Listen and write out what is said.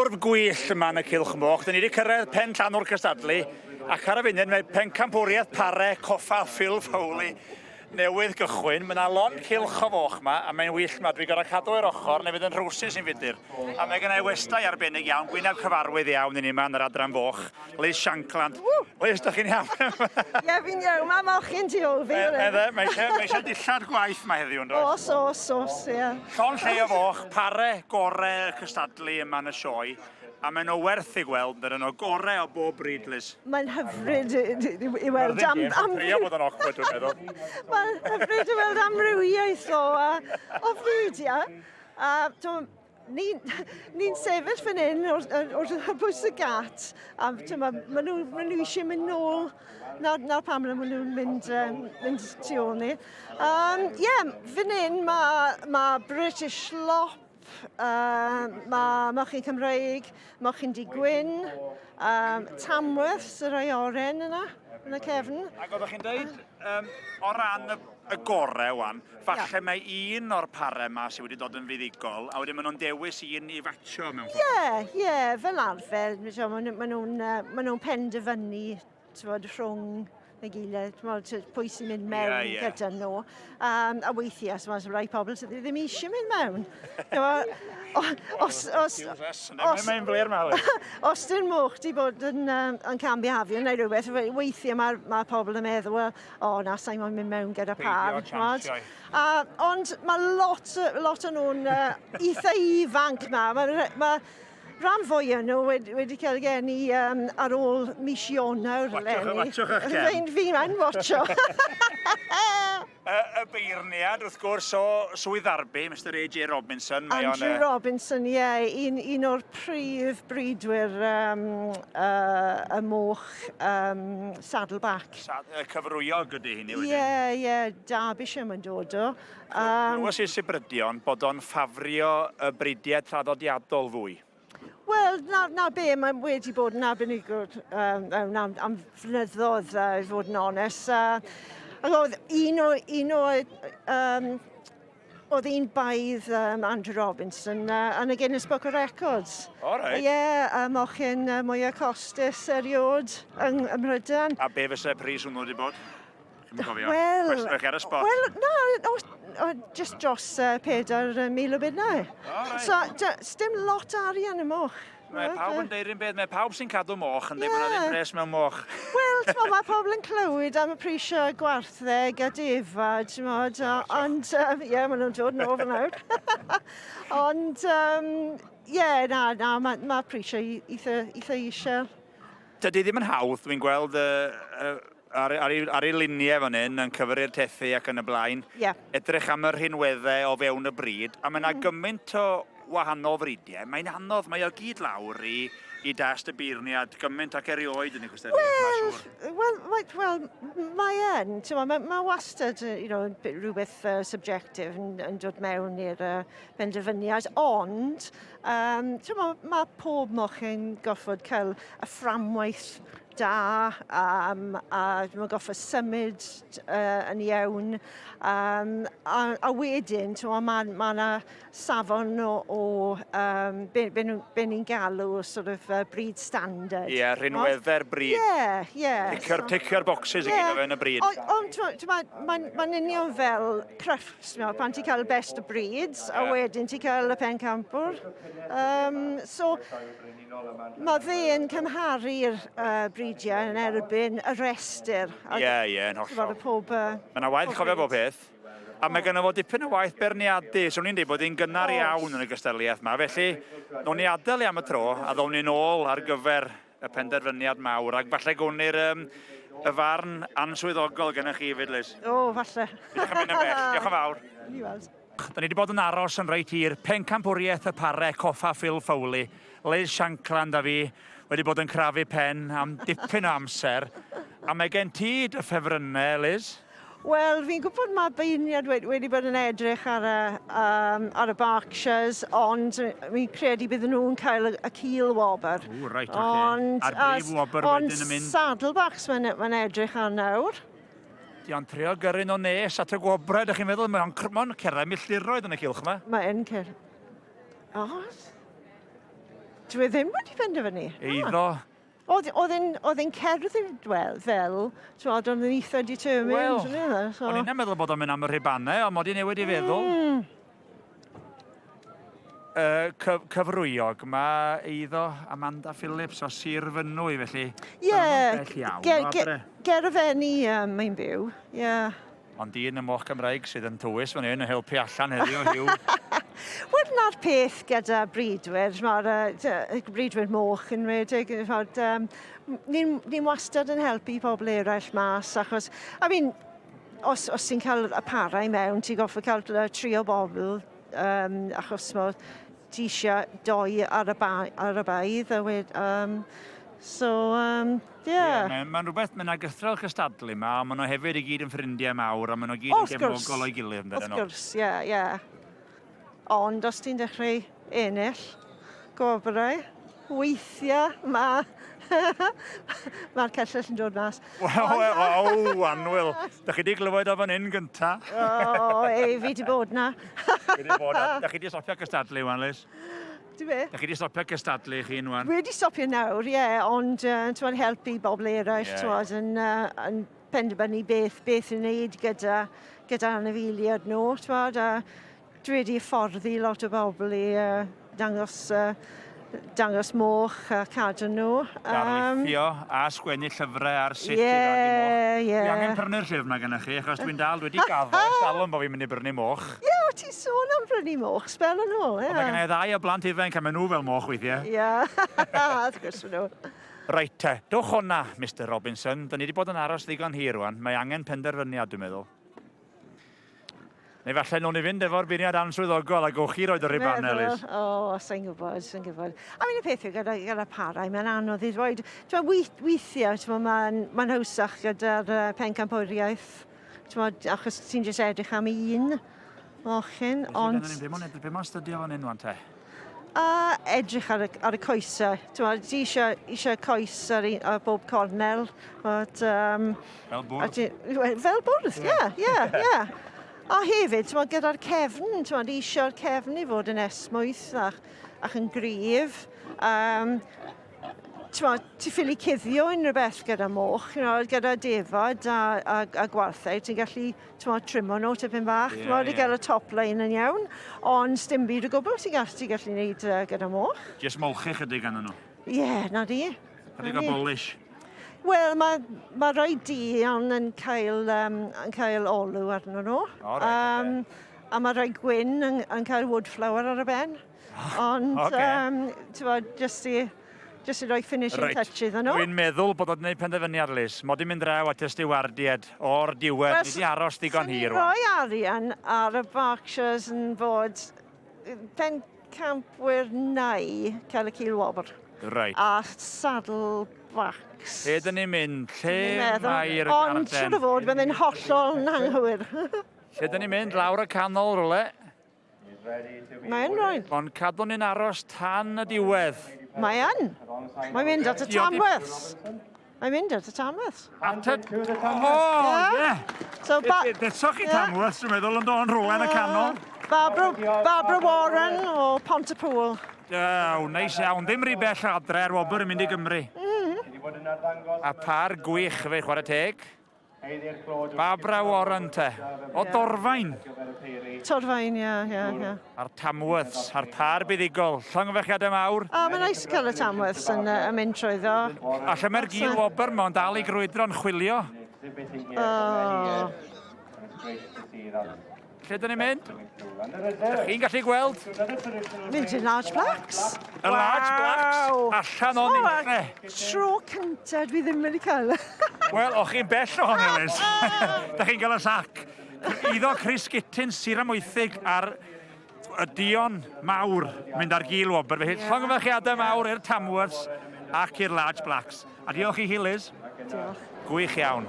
Cynnwrf gwyllt yma yn y Cylch Moch. Dyn ni wedi cyrraedd pen llanw'r cystadlu ac ar y funud mae pencampwriaeth pare coffa Phil Fowley newydd gychwyn. Mae yna lond cylch o foch yma a mae'n wyllt yma. Dwi'n gorau cadw i'r ochr neu fydd yn rhywsyn sy'n fudur. A mae gennau westai arbennig iawn, gwyneb cyfarwydd iawn i ni yma yn yr adran foch, Liz Shankland. Liz, da chi'n iawn? Ie, fi'n iawn. Mae mochyn tu ôl fi. Mae mae eisiau, mae eisiau dillad gwaith mae heddiw yn does? Os, os, os, ie. Llond lle o foch, pare gore y cystadlu yma yn y sioe, a maen nhw werth i gweld, dydyn nhw gore o bob bryd, Liz. Mae'n hyfryd i weld am... am... Trio bod yn awkward, dwi'n meddwl. Mae'n hyfryd i weld amrywiaeth o, o fridiau. A ni'n ni sefyll fan hyn wrth, wrth bwys y gat, a ma, ma nhw, ma nhw eisiau mynd nôl na, na pam maen nhw'n mynd, um, mynd tu ôl ni. Um, yeah, fan hyn mae ma British Lop, uh, mae Mochyn Cymreig, Mochyn Di Gwyn, um, Tamworth, sy'n rhai oren yna, yn y cefn. Ac oeddech chi'n dweud, um, o ran y, y gorau wan, falle yeah. mae un o'r parau yma sydd wedi dod yn fuddugol, a wedyn maen nhw'n dewis un i fatio mewn ffordd. Ie, yeah, ie, yeah, fel arfer, maen nhw'n ma nhw, ma nhw penderfynu tywod, rhwng ei gilydd, tywod, pwy sy'n mynd mewn yeah, yeah. gyda nhw. Um, a weithiau, so mae rai pobl sydd ddim eisiau mynd mewn. os, os, os, mae'n blir mawr. Os dyn moch di bod yn, um, yn cambiafio neu rhywbeth, weithiau mae, mae pobl yn meddwl, well, o oh, na, sa'n moyn mynd mewn gyda par. A, ond mae lot, lot o'n nhw'n uh, eitha ifanc ma. Mae, ma, Rhan fwyaf nhw wedi, wedi cael geni um, ar ôl mis Ionawr eleni. Watchwch eich cefn. Fi'n fi yn watcho. y, y beirniad, wrth gwrs, o Swydd Ddarbi, Mr AJ Robinson. Mae Andrew on, Robinson, ie, yeah, un, un o'r prif bridwyr um, uh, y moch um, Saddleback. Sad, y cyfrwyog ydy hynny wedyn. Ie, yeah, ie, yeah, Derbyshire mae'n dod o. Um, Glywes i sibrydion bod o'n ffafrio y bridiau traddodiadol fwy. Wel, na, na be, mae wedi bod yn arbenigwr um, am, am flynyddoedd, uh, i fod yn onest. Uh, ac oedd un o, un o um, oedd un baedd um, Andrew Robinson uh, yn y Guinness Book of Records. O, reit. Ie, yeah, a mochyn uh, mwyaf costus erioed yng, ym Mhrydain. A be fysa pris hwnnw wedi bod? Chi'm yn cofio? Wel... Cwestiwn chi ar y spot. Wel, na, o, o, just dros uh, 4,000 o bunnau. O, reit. So, dim lot o arian y moch. Mae pawb yn deud un beth, mae pawb sy'n cadw moch yn dweud yeah. bod yna ddim pres mewn moch. Wel, ti'n mae pobl yn clywed am y prisio gwartheg a defaid, ti'n modd, ond, ie, yeah, maen nhw'n dod nôl fan nawr. ond, ie, um, yeah, na, na, mae ma prisio eitha, eitha isel. Dydy ddim yn hawdd, dwi'n gweld uh, uh, ar, ar, ei, ar ei luniau fan hyn yn cyfri'r tethu ac yn y blaen. Yeah. Edrych am y rhinweddau o fewn y bryd, a mae yna mm. gymaint o wahanol fridiau. Mae'n anodd, mae o gyd lawr i, i dast y beirniad gymaint ac erioed yn y cystadleuaeth, well, mae'n siŵr. Wel, well, well, mae yn. Mae, mae wastad you know, rhywbeth uh, subjective yn, yn dod mewn i'r uh, benderfyniad, ond um, mae, mae pob mochyn goffod cael y fframwaith da um, a mae'n goffa symud uh, yn iawn. Um, a, a wedyn, mae ma yna safon o, o um, be, be, be ni'n galw sort of uh, breed standard. Ie, yeah, rhinweddau'r bryd. Ie, yeah, ie. Yeah. Ticio'r so, ticio'r boxes yeah. i gyd o fewn y bryd. Ond mae'n ma, ma union fel crefft, pan ti'n cael best of breeds, yeah. a wedyn ti'n cael y pencampwr. Um, so, Mae fe yn cymharu'r uh, bridiau yn erbyn y rhestr. Ie, yeah, ie, yeah, yn hollol. Pob, uh, mae yna waith cofio bob peth. A mae gynno fo dipyn o waith berniadu. Swn i'n dweud bod hi'n gynnar iawn yn y gystadleuaeth yma. Felly, nawn ni adael i am y tro a ddown ni'n ôl ar gyfer y penderfyniad mawr. Ac falle gwn ni'r um, y farn answyddogol gennych chi fyd, Liz. O, falle. Diolch am mynd yn bell. Diolch yn fawr. Ni weld. Da ni wedi bod yn aros yn reit hir. Pencampwriaeth y pare, coffa Phil Fowley. Liz Shankland a fi wedi bod yn crafu pen am dipyn o amser. A mae gen ti dy ffefrynnau, Liz? Wel, fi'n gwybod mae beirniad wedi, wedi bod yn edrych ar y, um, ar y Berkshires, ond fi'n credu bydden nhw'n cael y, y cil wobr. O, reit, oce. Okay. A'r brif wobr wedyn yn mynd... Ond Saddlebacks mae'n ma edrych ar nawr. Di o'n trio gyrru nhw'n nes at y gwobrau, ydych chi'n meddwl? Mae'n ma cerdded milltiroedd yn y cylch yma. Mae'n cerdded. Oes. Dwi ddim wedi penderfynu. Eiddo. Oedd, oedd e'n, oedd e'n cerdded wel, fel, ti'n oedd yn eitha determined. Wel, so. O'n i'n meddwl bod o'n mynd am y rhubanau, ond mod i newid i feddwl. Cyf cyfrwyog, mae eiddo Amanda Phillips o Sir Fynwy, felly. Ie, yeah, ger, ger, ger y Fenni um, mae'n byw, ie. Yeah. Ond un y moch Cymraeg sydd yn tywys fan hyn yn helpu allan heddiw, Hugh. Wel, na'r peth gyda bridwyr, mae'r uh, bridwyr moch yn redig, um, ni'n ni wastad yn helpu pobl eraill mas, achos, I mean, os, os ti'n cael y parau mewn, ti'n goffa cael tri o bobl, um, achos mae ti eisiau doi ar y, ba, ar y baedd, a wed, so, yeah. Yeah, mae'n ma rhywbeth, mae'n gythrel cystadlu yma, ond maen nhw hefyd i gyd yn ffrindiau mawr, a maen nhw gyd yn gefnogol o'i gilydd, yn Wrth gwrs, ie, yeah, ie. Yeah. Ond os ti'n dechrau ennill gwobrau, weithiau mae mae'r cellyll yn dod mas. Wel, wel, o, annwyl. Da chi wedi glywed o fan hyn gynta. O, ei, fi wedi bod na. Fi wedi bod na. Da chi wedi stopio cystadlu, wan, Liz? Di be? Da chi wedi stopio cystadlu chi wan? Wedi stopio nawr, ie, yeah, ond uh, ti'n helpu bobl eraill, yeah. ti'n yn, uh, yn penderfynu beth, beth i wneud gyda, gyda anifeiliaid nhw, ti'n a dwi wedi hyfforddi lot o bobl i uh, dangos, uh, dangos moch a cadw nhw. Darlithio a sgwennu llyfrau ar sut yeah, i fagu moch. Yeah. Dwi angen prynu'r llyfr yma gennych chi, achos dwi'n dal wedi gaddo ers talwm bod fi'n mynd i brynu moch. Ie, yeah, o ti'n sôn am brynu moch, sbel yn ôl, ie. Ond mae gen i ddau o blant ifanc a maen nhw fel moch weithiau. Ie, wrth gwrs maen nhw. Reit te, dwch hwnna, Mr Robinson. Da ni wedi bod yn aros ddigon hir rwan. Mae angen penderfyniad, dwi'n meddwl. Neu falle nawn ni fynd efo'r beirniad answyddogol a gewch chi roid y ruban, Elis. O, oh, sa'n gwybod, sa'n gwybod. I mean, y peth yw gyda, gyda parau, mae'n anodd i ddweud. Ti'n weithiau, ti'n mae'n ma hawsach gyda'r uh, pencampwriaeth. Ti'n achos ti'n jyst edrych am un mochyn, ond... Be mae'n stydio fan hyn wan te? A edrych ar y, ar y coesau. Ti'n ti eisiau, eisiau coes ar, un, ar bob cornel. But, fel bwrdd? Ti, fel bwrdd, ie, ie, ie. A hefyd, ti'n gyda'r cefn, ti'n eisiau'r cefn i fod yn esmwyth ac, ac yn gryf. Um, ti ffili cuddio unrhyw beth gyda moch, you know, gyda defod a, a, a gwartheg, ti'n gallu t'mod, trimo nhw tipyn bach, yeah, t'mod, yeah. i gael y top line yn iawn, ond sdim byd o gwbl ti'n gallu, ti gallu gwneud uh, gyda moch. Just molchi chydig arnyn nhw? Ie, yeah, na di. Chydig o polish. Wel, mae, mae rhai duon yn cael, um, yn cael olw arnyn nhw. Oh, right, um, okay. A mae rhai gwyn yn, yn cael wood flour ar y ben. Ond, okay. um, ti'n bod, just i, just i roi finishing Reit. touch iddyn nhw. Dwi'n meddwl bod o'n gwneud penderfyniad, Liz. Mod i'n mynd draw at y stiwardied o'r diwedd. Ni wedi aros ddigon hir. Swn i'n rhoi arian ar y Berkshires yn fod pencampwyr neu cael y cil wobr. Reit. A saddle backs. Lle dyn ni'n mynd? Lle mae'r garden? Ond siwr o fod, bydd hollol yn anghywir. Lle dyn ni'n mynd? Lawr y canol rhywle? Mae'n rhoi. Ond cadw ni'n aros tan y diwedd. Mae yn. Mae'n mynd at y Tamworths. Mae'n mynd at y Tamworths. At y... O, ie. So, ba... Desoch chi Tamworths, dwi'n meddwl, yn dod yn rhywle yn y canol. Barbara, Barbara Warren o Pontypool. Ew, neis iawn. Ddim rhy bell adre, ar wobr yn mynd i Gymru. A par gwych fe, chwarae teg. Barbara Warren te. O Dorfaen. Torfaen, ie, ie, ie. A'r Tamworths, a'r par buddugol. Llongyfarchiadau mawr. O, mae'n neis cael y Tamworths yn, uh, yn mynd trwyddo. A lle mae'r gil wobr mewn dal i grwydro'n chwilio. Oh. Lle dyn ni'n mynd? Ydych chi'n gallu gweld? Mynd i'r Large Blacks. Y Large Blacks allan o'n unlle. Tro cyntaf dwi ddim wedi cael. Wel, o'ch chi'n bell ohoni, Liz. Da chi'n cael y sac. Iddo Chris Gittins, Sir Amwythig a'r y duon mawr mynd ar gil wobr. Felly, yeah. Llongyfarchiadau mawr i'r Tamworths ac i'r Large Blacks. A diolch i hi, Liz. Diolch. Gwych iawn.